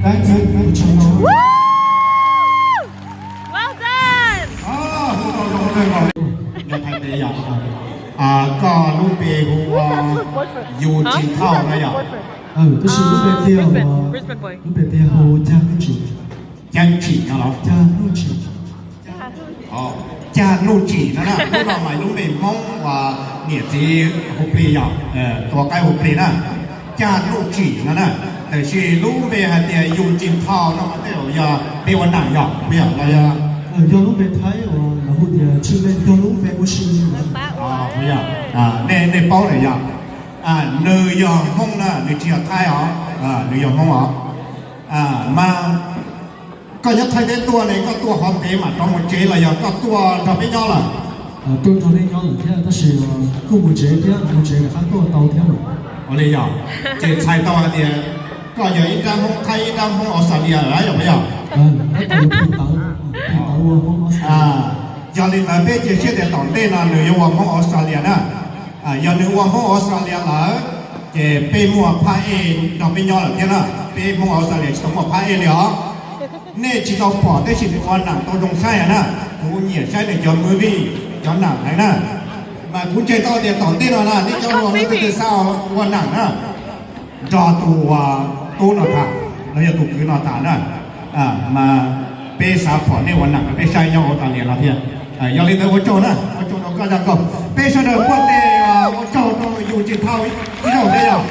Thank you, Channel. Well done! Nyob Thaib teb yom. Koj lub npe hu ua Yu Tsis Thauj no yom? Tab sis lub npe tiag hu, lub npe tiag hu Cag Nuj Tsim. Cag Nuj Tsim no los? Cag Nuj Tsim. Cag Nuj Tsim no na, lub no mas lub npe Hmoob uas niam txiv hu plig yom, tus qaib hu plig na. Cag Nuj Tsim no na. Tab sis lub npe hais tias Yu Tsis Thauj no mas tej zaum yog peb ua nam yom, puas yog los yog? Yog lub npe Thaib uas lawv hu tias Tshwj Leej, yog lub npe ua si. Puas yog? Nej, nej paub lawm yom? Nws yog Hmoob na, nws tsis yog Thaib os, nws yog Hmoob os. Mas koj nyob Thaib teb tuaj ne, koj tuaj hov ntev mam rov mus tsev los yog koj tuaj nrog peb nyob lawm? Tuaj nrog nej nyob lawm thiab tab sis kuj mus tsev thiab, mus tsev rov qab tuaj tau thiab mas. Ua li yog, ces txhais tau hais tias koj yog ib nrab Hmoob Thaib ib nrab Hmoob Australia lawm yog puas yog? Yog li ntawd peb cia siab tias tom ntej no nws yuav ua Hmoob Australia na. Yog nws ua Hmoob Australia lawm, ces peb muaj phaj ej nrog peb nyob lawm thiab na, peb Hmoob Australia tsis tau muaj phaj ej li os. Nej tsis tau pom tab sis nws ua nam tau zoo saib na, kuv nyiam saib nws cov movie, cov nam heev na. Mas kuv ntseeg tau tias tom ntej no na nej cov hluas no twb xav ua nam na, nrog tus tub no tham los yog tus kwv no tham na. Mas peb xav pom nej ua nam rau peb saib nyob Australia no thiab. Yog li ntawd ua tsaug na, ua tsaug rau koj zaj nkauj. Peb sawv daws npuaj tes ua tsaug rau Yu Tsis Thauj ib zaug thiab yog.